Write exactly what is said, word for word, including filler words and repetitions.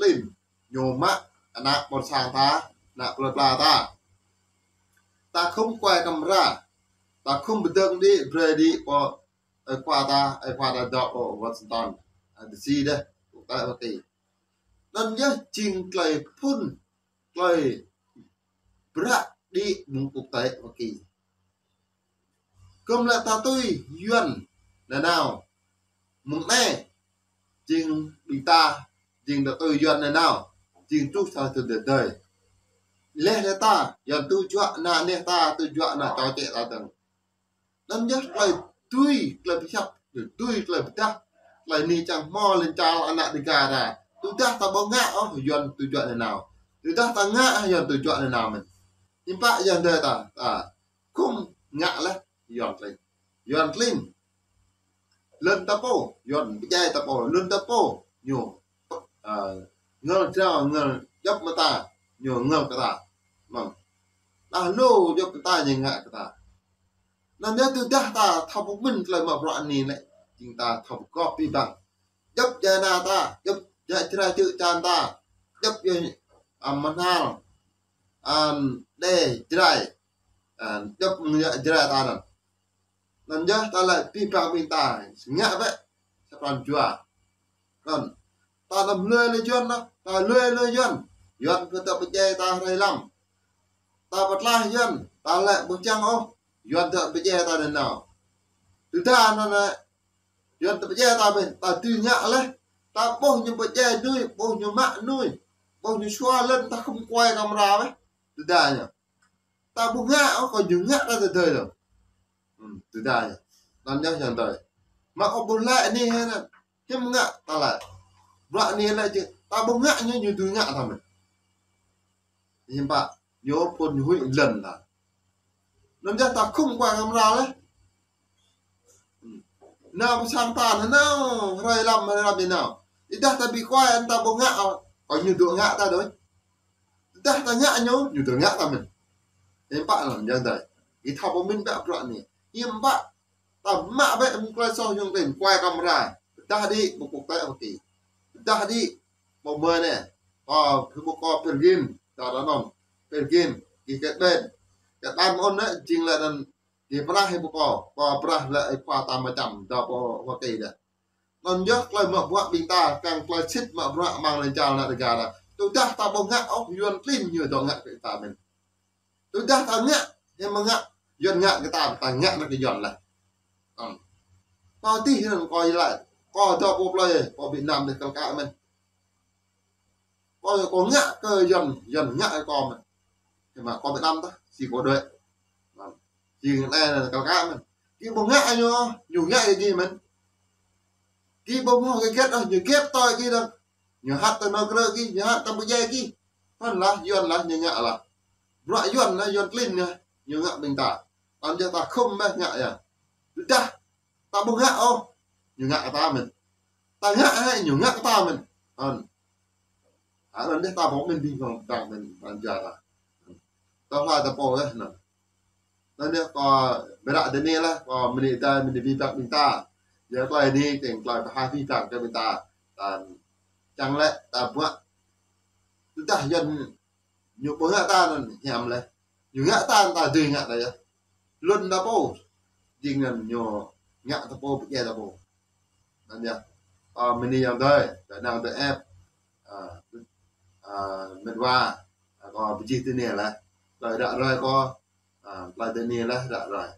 klin, ñu mă ană ƀôn sang ta, ană plơi pla ta. Ta khŏm kuai kamra, ta khŏm pơdơ̆ng đĭ, brơi đĭ pơ ơi khua ta, ơi khua ta dŏ pơ Washington, a, D C dêh, quốc tế Hoa Kỳ. Anŭn yơh jing tơlơi phŭn, tơlơi prăk đĭ mơ̆ng quốc tế Hoa Kỳ. Kơm lĕ ta tui Yuan nanao, mơ̆ng anai, jing ƀing ta, jing ta tui Yuan nanao, jing truh sa tơdơi. Leh lĕ ta, Yuan tŭ juă ană neh ta, tŭ juă ană čô čĕ ta dơ̆ng. Anŭn yơh tơlơi tui, tơlơi pơhiăp, tui tơlơi pơdah, tơlơi ni čang hmâo lŏn čar ană Dega ta. Tơdah ta ƀu ngă ôh, Yuan tŭ juă nanao. Tơdah ta ngă, Yuan tŭ juă nanao mơ̆n. Hiư̆m pă Yuan đơi ta, ta khŏm ngă leh Yuan klin. Yuan klin. Lŏn ta pô, Yuan pơdjai ta pô, lŏn ta pô, ñu, a, ngă drao, ngă djŏp mơta, ñu ngă kơ ta. Mơ̆ng. Dah lu djŏp mơta ñu ngă kơ ta. Anŭn yơh tơdah ta thâo pơmĭn tơlơi mă bruă anai lĕ, jing ta thâo pơgop abih bang. Djŏp djuai ană ta, djŏp djuai Jrai čư̆ čan ta, djŏp djuai, a, mơhnal, a, đe Jrai, a, djŏp djuai Jrai ta anŭn. Anŭn yơh ta lĕ abih bang ƀing ta, ngă bĕ, sa pran jua. Anŭn, ta anăm lui lui Yuan ôh, ta lui lui Yuan. Yuan ƀu dŏ pơdjai ta hrơi lăm. Ta pơtlaih Yuan, ta lĕ ƀu čang ôh, Yuan dŏ pơdjai ta nanao. Tơdah anŭn lĕ, Yuan dŏ pơdjai ta ƀĕ, ta tui ngă leh. Ta ƀuh ñu pơdjai nuih, ƀuh ñu mă nuih, ƀuh ñu sua lŏn, ta khŏm kuai kamra ƀĕ. Tơdah ñu. Ta ƀu ngă ôh, kơ ñu ngă ta tơdơi dơ̆ng. Hmm, tơdah ñu. Anŭn yơh Yuan đơi. Mă kơ ƀu lĕ anai hă anŭn. Hiư̆m ngă ta lĕ. Bruă anai lĕ jing ta ƀu ngă ñu, ñu tŭ ngă ta mơ̆n. Hiư̆m pă, ñu phŭn ñu huĭ lŏn ta. Anŭn yơh ta khŏm kuai kamra leh. Hmm. Nao pơ sang ta nanao, hrơi lăm, hrơi lăm ñu nao. Tơdah ta ƀu kuai, ta ƀu ngă, kơ ñu dŏ ngă ta đôč. Tơdah ta ngă ñu, ñu dŏ ngă ta mơ̆n. Hiư̆m pă anŭn Yuan đơi. Gih thâo pơmĭn bĕ bruă anai. Hiư̆m pă ta mă bĕ mơ̆ng tơlơi soh Yuan klin, kuai kamra. Pơdah đĭ pơ quốc tế Hoa Kỳ. Pơdah đĭ pơ mơi anai. Pơ Facebook kơ Pergin, ta đa anŭn. Pergin, gih kĕt ƀĕ. Kĕt ƀan mơ̆n anŭn, jing lĕ anŭn, gih prah hĭ pơkŏ. Kơ prah lĕ ơi khua ta mơčăm, dŏ pơ Hoa Kỳ đah. Anŭn yơh tơlơi mă bruă ƀing ta, kiăng tơlơi sĭt mă bruă amăng lŏn čar ană Dega ta. Tơdah ta ƀu ngă ôh, Yuan klin ñu dŏ ngă kơ ta mơ̆n. Tơdah ta ngă, hiư̆m mơ̆ ngă, Yuan ngă kơ ta, ta ngă nao kơ Yuan leh. Ơ. Ta tih anŭn kơ Yuan leh. Kơ dŏ pơ plơi, pơ Việt Nam đah kal kă mơ̆n. Kơ, kơ ngă kơ Yuan, Yuan ngă kơ kơ mơ̆n. Hiư̆m mơ̆ kơ Việt Nam ta, si kơ đuaĭ. Ơ. Si ngă anai kal kă mơ̆n. Gih ƀu ngă ñu, ñu ngă kơ gih mơ̆n. Gih ƀu hmâo hơget ôh, ñu gĕp tui gih dơ̆ng. Ñu hăt ta nao krư̆ gih, ñu hăt ta pơdjai gih. Hăn lah, Yuan lah, ñu ngă lah. Bruă Yuan lah, Yuan klin lah, ñu ngă ƀing ta. Anŭn yơh ta khŏm mơ̆ ngă yơh. Tơdah ta ƀu ngă ôh, ñu ngă kơ ta mơ̆n. Ta ngă hă, ñu ngă kơ ta mơ̆n. Hăn. Hă, anŭn đah ta ƀu mĭn ƀing kơ ta mơ̆n, ƀan jua ta. Ta hla ta pô yơh anŭn. Anŭn yơh kơ bruă tơ anai lah, kơ mơ̆ng ta, mơ̆ng abih bang ƀing ta. Yua tơlơi anai, kiăng tơlơi pơhaih abih bang kơ ƀing ta. Ta čang lĕ, ta bruă. Tơdah Yuan ñu ƀu ngă ta anŭn hiam leh. Ñu ngă ta, ta dưi ngă ta yơh. Lŏn ta pô. Jing anŭn ñu ngă ta pô, pơdjai ta pô. Anŭn yơh. Ơ, mơ̆ng anai Yuan đơi, ta năng ta ĕp. Ơ, ơ, mĕt wa. Ơ, kơ pơjih tơ anai lah. Tơlơi ră ruai kơ. Ơ, tơlơi tơ anai lah, ră ruai.